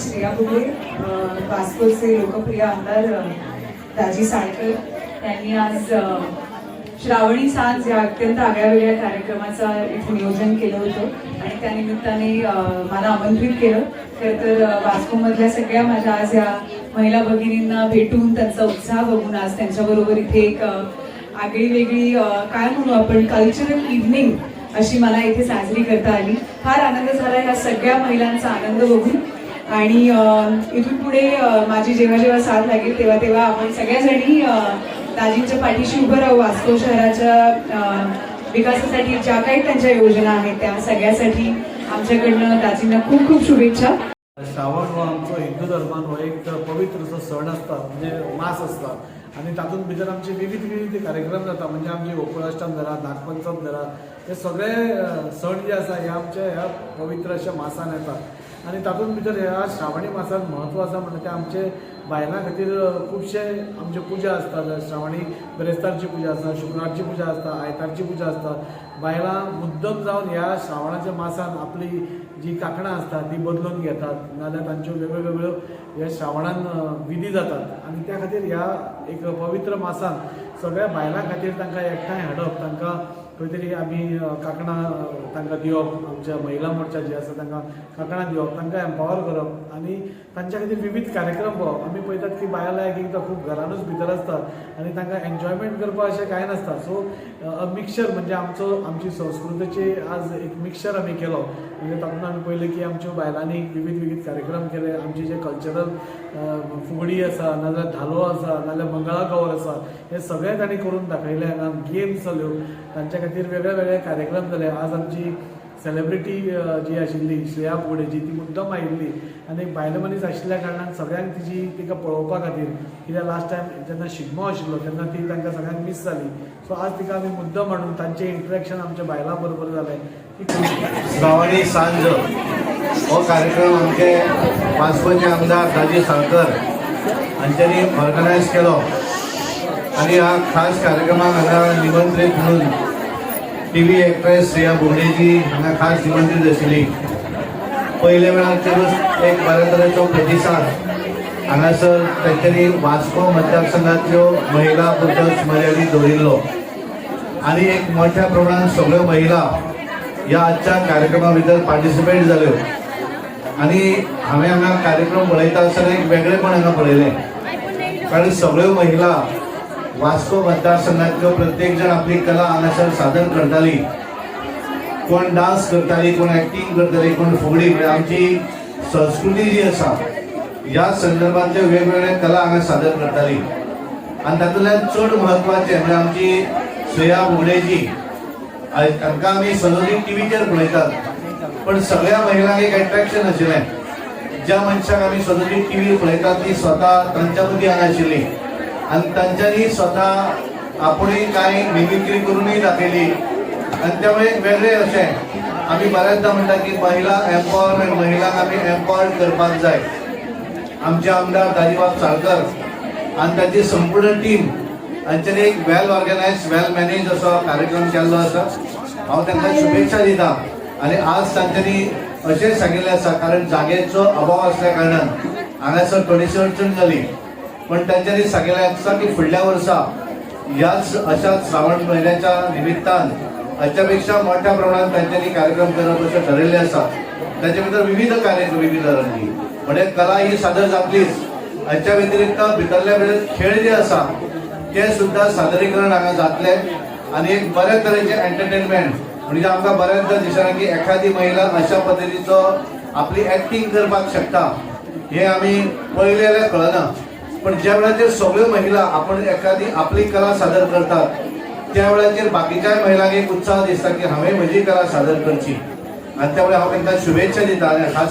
श्रेया बुगडे. वास्कोचे लोकप्रिय आमदार दाजी साळकर यांनी आज श्रावणी सांज या अत्यंत आगळ्या वेगळ्या कार्यक्रमाचा इथे नियोजन केलं होतं आणि त्या निमित्ताने मला आमंत्रित केलं. खरं तर वास्कोमधल्या सगळ्या माझ्या आज या महिला भगिनींना भेटून, त्यांचा उत्साह बघून, आज त्यांच्याबरोबर इथे एक आगळी वेगळी, काय म्हणू आपण, कल्चरल इव्हनिंग अशी मला इथे साजरी करता आली. फार आनंद झाला ह्या सगळ्या महिलांचा आनंद बघून आणि इथून पुढे माझी जेव्हा जेव्हा साथ लागेल तेव्हा तेव्हा आपण सगळ्याजणी दाजींच्या पाठीशी उभं राहू. वास्को शहराच्या विकासासाठी ज्या काही त्यांच्या योजना आहेत, त्या सगळ्यासाठी आमच्याकडनं दाजींना खूप खूप शुभेच्छा. श्रावण हो आमचो हिंदू धर्मान हो एक पवित्र असो सण आसता, म्हणजे मास आसता आनी तातूंत भितर आमचे विविध विविध कार्यक्रम जाता. म्हणजे आमचे गोकुळाष्टम धरा, नागपंचम धरा, हे सगळे सण जे आसा हे आमच्या ह्या पवित्र अशा मासान येतात. आनी तातूंत भितर ह्या श्रावणी मासान म्हत्व आसा म्हणटा तें आमचे बायलां खातीर खुबशे आमचे पुजा आसतात. श्रावणी बिरेस्तारची पुजा आसता, शुक्रारची पुजा आसता, आयतारची पुजा आसता. बायलां मुद्दम जावन ह्या श्रावणाच्या मासान आपली जी कांकणां आसता ती बदलून घेतात, नाजाल्यार तांच्यो वेगळ्यो वेगळ्यो ह्या श्रावणान विधी जातात. आनी त्या खातीर ह्या एक पवित्र मासान सगळ्या बायलां खातीर तांकां एकठांय हाडप, तांकां खंय तरी आमी कांकणां तांकां दिवप, आमच्या महिला मोर्चा जे आसा तांकां कांकणां दिवप, तांकां एम्पावर करप आनी तांच्या खातीर विविध कार्यक्रम पळोवप. आमी पळयतात की बायलां एक एकदां खूब घरानूच भितर आसतात आनी तांकां एन्जॉयमेंट करपाक अशें कांय नासता. सो मिक्सचर म्हणजे आमचो आमची संस्कृतीची आज एक मिक्सचर आमी केलो. म्हणजे तातूंत आमी पळयलें की आमच्यो बायलांनी विविध विविध कार्यक्रम केले. आमचे जे कल्चरल फुगडी आसा, नाजाल्यार धालो आसा, नाजाल्यार मंगळागौर आसा, हे सगळें तांणी करून दाखयलें. हांगा गेम्स जाल्यो, तांच्या खातीर वेगळे वेगळे कार्यक्रम जाले. आज आमची सेलिब्रिटी जी आशिल्ली श्रेया बुगडेची, ती मुद्दम आयिल्ली आनी एक बायल मनीस आशिल्ल्या कारणान सगळ्यांक तिजी तिका पळोवपा खातीर, कित्याक लास्ट टायम जेन्ना शिगमो आशिल्लो तेन्ना ती तांकां सगळ्यांक मीस जाली. सो आज तिका आमी मुद्दम हाडून तांचें इंटरेक्शन आमच्या बायलां बरोबर जालें ती खूब श्रावणी सांज हो कार्यक्रम आमचे वास्कोचे आमदार दाजी साळकर हांच्यांनी ऑर्गनायज केलो आनी ह्या खास कार्यक्रमाक हांगा निमंत्रीत म्हणून टीव्ही एक्ट्रेस श्रेया बुगडेजी हांगा खास निमंत्रीत आशिल्ली. पयल्या वेळाचेरूच एक बऱ्या तरेचो प्रतिसाद हांगासर तांच्यांनी वास्को मतदारसंघातल्यो महिला पुरतोच मर्यादीत दवरिल्लो आनी एक मोठ्या प्रमाणात सगळ्यो महिला ह्या आजच्या कार्यक्रमा भितर पार्टिसिपेट जाल्यो. आनी हांवें हांगा कार्यक्रम पळयता आसतना एक वेगळेपण हांगा पळयलें, कारण सगळ्यो महिला वास्को मतदारसंघातल्यो प्रत्येक जण आपली कला हांगासर सादर करताली. कोण डान्स करताली, कोण एक्टिंग करताली, कोण फुगडी. म्हणजे आमची संस्कृती जी आसा ह्या संदर्भातल्यो वेगवेगळे कला हांगा सादर करताली. आनी तातूंतल्यान चड म्हत्वाचें म्हणजे आमची श्रेया बुगडेजी, तांकां आमी सदोदी टिवीचेर पळयतात, पण सगळ्या महिलांक एक एट्रॅक्शन आशिल्लें. ज्या मनशाक आमी सदोदी टिवीर पळयतात ती स्वता तांच्या मदीं हांगा आशिल्ली आनी तांच्यांनी स्वता आपुणूय कांय मिमिक्री करूनय दाखयली. आनी त्यामुळे एक वेगळें अशें आमी बऱ्याचदा म्हणटा की महिला एम्पावरमेंट, महिलांक आमी एम्पावर्ड करपाक जाय. आमचे आमदार दाजीबाब साळकर आनी ताची संपूर्ण टीम हांच्यांनी एक वेल ऑर्गनायज, वेल मॅनेज असो कार्यक्रम केल्लो आसा. हांव तांकां शुभेच्छा दिता. आनी आज तांच्यांनी अशें सांगिल्लें आसा, कारण जागेचो अभाव आसल्या कारणान हांगासर थोडीशी अडचण जाली, पण तांच्यांनी सांगिल्लें आसा की फुडल्या वर्सा ह्याच अशाच श्रावण म्हयन्याच्या निमित्तान हाच्या पेक्षा मोठ्या प्रमाणात तांच्यांनी कार्यक्रम करप अशें ठरयल्लें आसा. ताचे भितर विविध कार्यक्रम, विविध रंगी, म्हणजे कला ही सादर जातलीच, हाच्या व्यतिरिक्त भितरल्या भितर खेळ जे आसा ते सुद्दां सादरीकरण हांगा जातले. आनी एक बऱ्या तरेचे एंटरटेनमेंट, म्हणजे आमकां बऱ्याचदा दिसना की एखादी महिला अशा पद्दतीचो आपली एक्टींग करपाक शकता, हे आमी पळयलें जाल्यार कळना. पण ज्या वेळाचेर सगळ्यो महिला आपण एखादी आपली कला सादर करतात, त्या वेळाचेर बाकीच्याय महिलांक एक उत्साह दिसता की हांवें म्हजी कला सादर करची. आनी त्यामुळे हांव तांकां शुभेच्छा दिता आनी खास